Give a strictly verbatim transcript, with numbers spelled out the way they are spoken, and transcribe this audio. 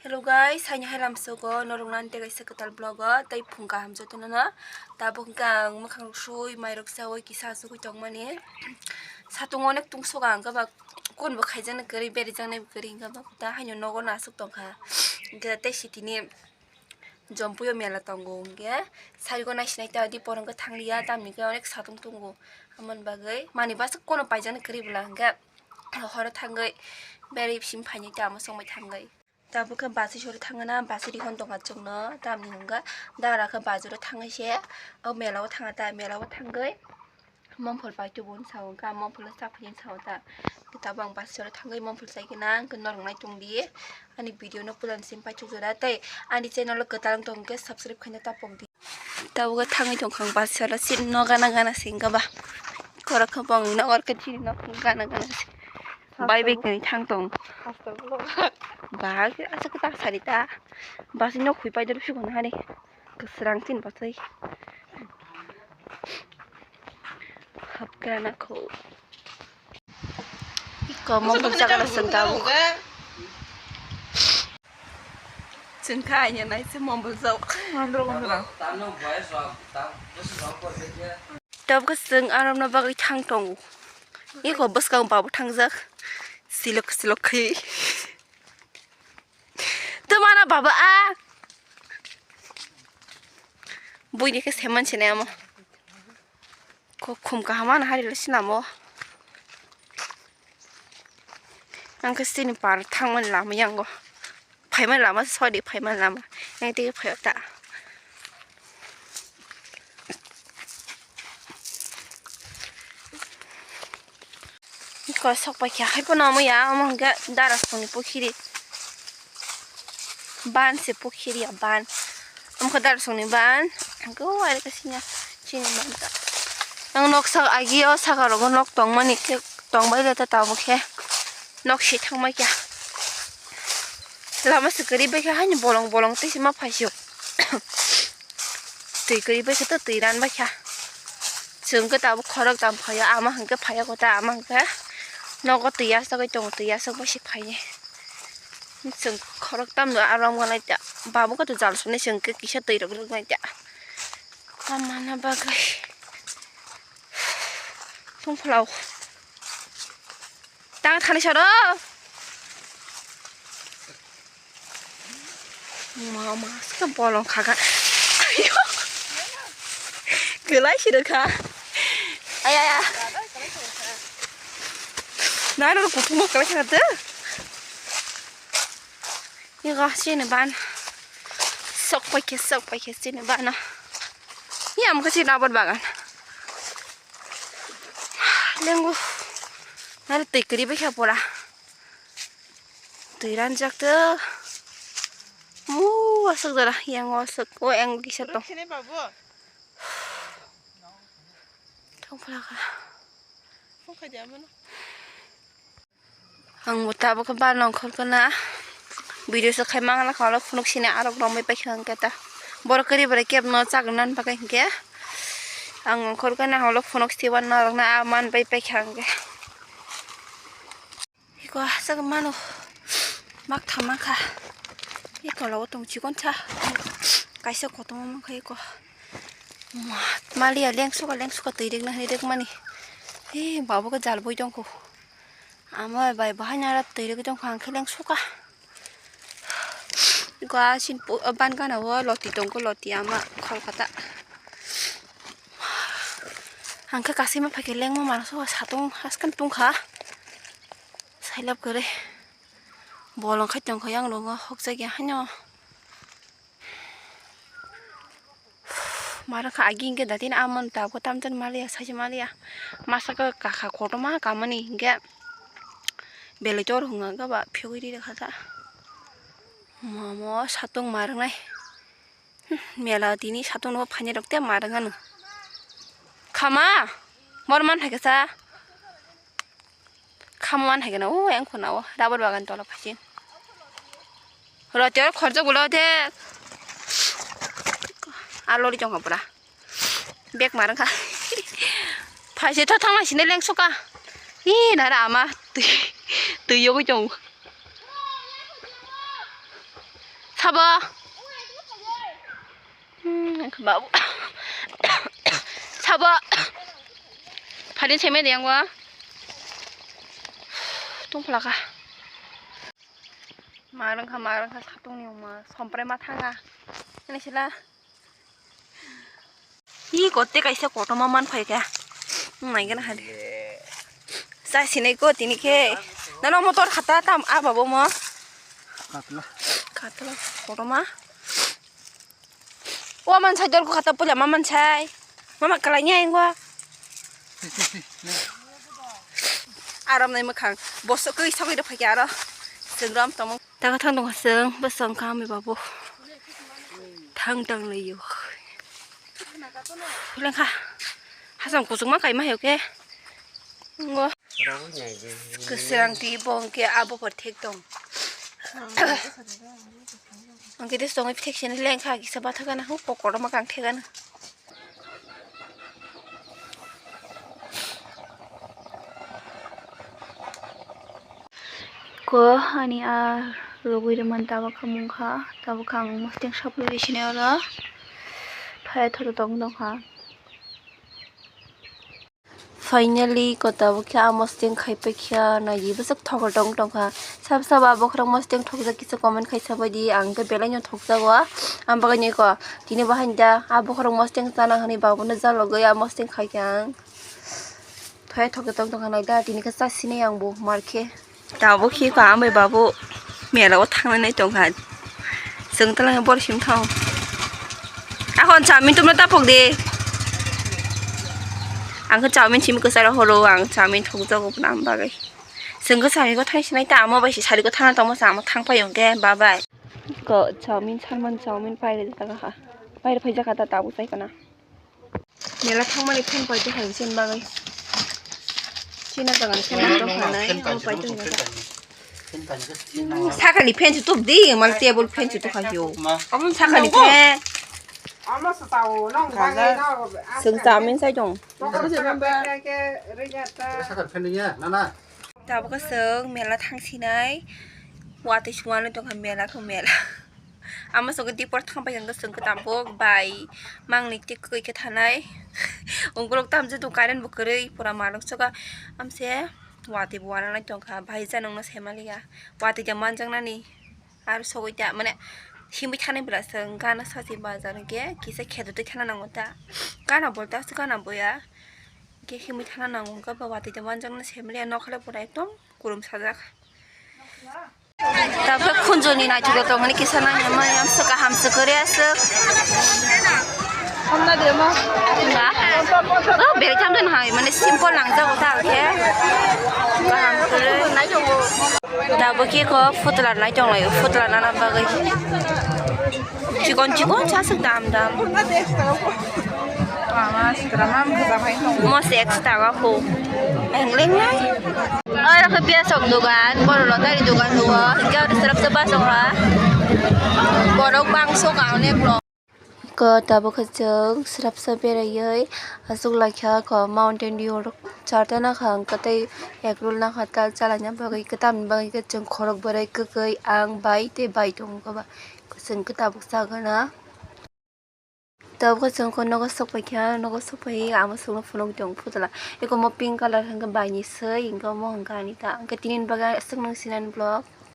Hello guys, haino hai lamsogo norok nani tei kaisa kwtal vlog o tei phung kaham jotono no. Tabuk hwnkhe ang mwkhang rok sui, mai rok chaui kisa achugwi tongmani. Satung onek tungsok ang hwnkhe ba kun bo khaijaknai kwrwi, berijaknai bo kwrwi hwnkhe ba ta haino nogo no aswk tongkha. Hwnkhe tei sitini Jompuio mela tongo hwnkhe sarigo naisinai ta di porong khe thangliya tamni khe onek satung tongo. Amoni bagwi mani bwswk kono paijaknai kwrwi bwla hwnkhe horo thangwi beri sim phainai ta amo songbai thangwi. Tabuk khe basi sori thangna, basi rihon tongkha chwngno, tamni hwnkhe dara khe bazaro thangwi se o mela o thangkha ta, mela o thangwi mongphol paitubun sao wngkha, mongphol chaphiani sao ta. Tabuk ang basi sori thangwi mongphol chaikhe na hwnkhe norok nai tongdi ani video no puila ni simi paithuk jora tei ani channel o kwtal wng tong khe subscribe khaina ta pokdi. Tabuk thangwi tongkha ang bus sala seat no gana gana se wngkha ba. Khorok khe bong no orkhe chini no gana gana se. Bai bai kwrwi thang tong. Ba khe aswk ta sari ta. Bus no khui pai doro phikon hari. Kwsrang chini bus ai. Hapkra na kho. Iko mobile chakala sengkha. Chwng kha aina naise mobile jao. Tabuk chwng arokno bagwi thang tongo. Eko bwskang babo thangjak. Silok silok khe. Twmana baba a. Buini khe seman sene amo. Kok khum kaham ano hari lo sinamo. Ang khe sini par thangmani lama yango. Phaimani lama, sorry, phaimani lama. Yang tigi phaio ta. Ko sok pai kha hai pono amo ya, amo hwnkhe darasongni pukhiri. Ban se pukhiri ya ban. Amo khe darasongni ban. Go are ka sinya chini ban ta. Ang noksa agi o saka rogo nok tongmani khe tongbai le ta tamo khe. Nok si thangbai kha. Lama se kwrwi bai kha haino bolong bolong tei se ma phaisio. Twi kwrwi bai kha tei twi ran bai kha. Chwng khe tabuk khorok tam phaio, ama hwnkhe phaiya kota, ama hwnkhe nogo twi asagwi tongo, twi asagwi se phaini. Chwng khorok tamno arom gwnai ta, babu khe to jal swnwi chwng khe kisa twi rok rwk nai ta. Tamana bagwi tongphlao. Tang thani soro. Ma, ma, ska bolong khaga. Ayo. Kelai sida kha. Ay, ay, ay. Nai ro kutung mo kelai sida de. Ni ga sini ban. Sok paikhe, sok paikhe sini ban. Ni am kasi rabar bagan. Lengo. Nai tei kri bekha pora. Twi ranjak to. Mu aswk jora yang aswk o yang kisa tong. Sini babu. Tong phalaka. Phone khai dia mano. Ang bo tabuk khe bar nongkhor kana. Video se khai mangna kha ulo phunuk sini arok romwi paikha hwnkhe ta. Borok kwrwi bai kebo no chakna bagwi hwnkhe. Ang nongkhor kana ulo phunuk siwan norokno a man bai paikha hwnkhe. Iko aswk mano mak thama kha. Iko lo tong chikon cha. Kaisa kotorma mankha iko. Ma, maliya lengsuka lengsuka twi rikna hinwi rikmani. He, babo khe jal bui tongkho. Amo bai bahai nara twi rikwi tongkha ang khe lengsuka. Iko asin ban gana o loti tongkho, loti ama khol kata. Ang khe kasima phaikhe lengma mano suka satung haskan tungkha. Sailap kwrwi. Bolong khai tongkha yang rongo hokjagya haino. Marwkha agi hwnkhe datin amoni tabukhe tamjani maliya, saisa maliya. Masa khe kakha kotorma kamani hwnkhe belai tor hwnga khe ba phiyogwi ri rwkha ta. Momo satung marwknai. Mela tini satung no phainai rok te marwk ano. Khama, mor man hai khe sa. Khaman hai gana o yang khuna o rubber bagan tola phasin. Roti oro khorjak ulo de. A lori tongkha pura. Bek marang kha. Phaise tho thangma sine lengsuka. Hi nara ama twi twi yogwi tong. Sabo. Hmm, babu. Sabo. Phani seme de angwa. Tong phalaka. Marang kha, marang kha, satung ni ma, sompre ma thanga. Ini sila. Hi kote kaisa kotorma man phai kha. Nai gana hadi. Sa sinai ko tini khe. Nano motor khata tam a babo mo. Katla. Katla kotorma. O man sai dol ko khata pula ma man sai. Mama kalai nya ingwa. Aram nai makhang. Boso koi sogoi do phai kha aro. Sengram tamo. Taka thang dong haseng, bwswng kha ami babu. Thang tang laio. Lengkha. Hasam kuchukma kaima hayo khe. Ngo. Kwswrang twi bo hwnkhe abo bo thek tong. Hwnkhe tei songwi thek sini lengkha kisa bathakgana huk kokorma kang thekgana. Ko ani a rogwi rwmani tabuk kha mungkha, tabuk kha ang mosting sapli ri sini oro phai thoto tong tongkha. Finally ko tabuk khe a mosting khai paikha, naidi bwswk thokol tong tongkha. Sab sab a bokhorok mosting thokjak kisa comment khai sabaidi, ang khe belai no thokjago. Ang bagwi ni ko tini bahai da a bokhorok mosting chana hwnwi babono jalogwi a mosting khaikha ang. Phai thok tong tong kha naida, tini khe cha sinai ang bo mar khe. Tabuk khe ko ambai babu mela o thangnai tongkha. Chwng tala bor sim thang. Akhon chowmin tumno ta phok de. Ang khe chowmin simi kwcharo horo, ang chowmin thokjago nam bagwi. Chwng khe sari ko thang sinai ta amo bai si sari ko thang tongmo sa amo thang pai yong khe bye bye. Ko chowmin salman chowmin paire jaka ha. Paire phai jaka ta tabuk sai kana. Mela thangmani fan paito hai sen bagwi. China jagan fan paito hanai, fan paito hanai. Sakani fan chu tup di, mal table fan chu tu khayo. Sakani fan. Sung chamin sai dong. Sakani fan ya, nana. Tabuk chwng mela thang sinai. Watwi suwano tongkha mela kho mela. Amo sogo dipor thang pai hwnkhe chwng khe tabuk bai mangni twi kwkwi khe thanai. Ungkuluk tamjak tongo current bo kwrwi pura manuk soka amse watwi bo wananai tongkha bai ja nongno sai manliya watwi da manjaknani aro sogwi da mane himwi thanai bwla chwng gana sachi bazar hwnkhe kisa kheto twi thana nango ta gana bolta aswk gana boya hwnkhe himwi thana nango wngkha ba watwi da manjaknai sai manliya nokha le pura ekdom kurum sajak. Tabuk khunjuni naithok tongmani kisa nang yamai yamswk kaham swk kwrwi aswk. Hamna de ma. Na? Oh, beri tham den hai, mane simple nang jago ta khe. Kaham kwrwi. Tabuk khe ko putla nai tong lai, putla nana bagwi. Chikon chikon cha swk dam dam. Mama, sikra mam khaja phai tong. Mo se extra ga ho. Engleng nai. Oro khe piyasok dogan, boro lotari dogan huo. Hingke oro srapsa basok ha. Borok bangso ka onek rok. Ko tabuk khe chwng srapsa beraiwi aswk laikha ko Mountain Dew rok charta nakha hwnkhe tei egg roll nakha ta chalaina bagwi kwtamni bagwi khe chwng khorok bwrwi kwkwi ang bai tei bai tongo ba chwng khe tabuk chagana. Tabuk chwng ko nogo sok paikha, nogo sok pai amo songno phunuk tong phutula. Eko mo pink colour hwnkhe baini swi, hwnkhe omo hwnkhe ani ta. Hwnkhe tini bagwi aswk nung sinani vlog.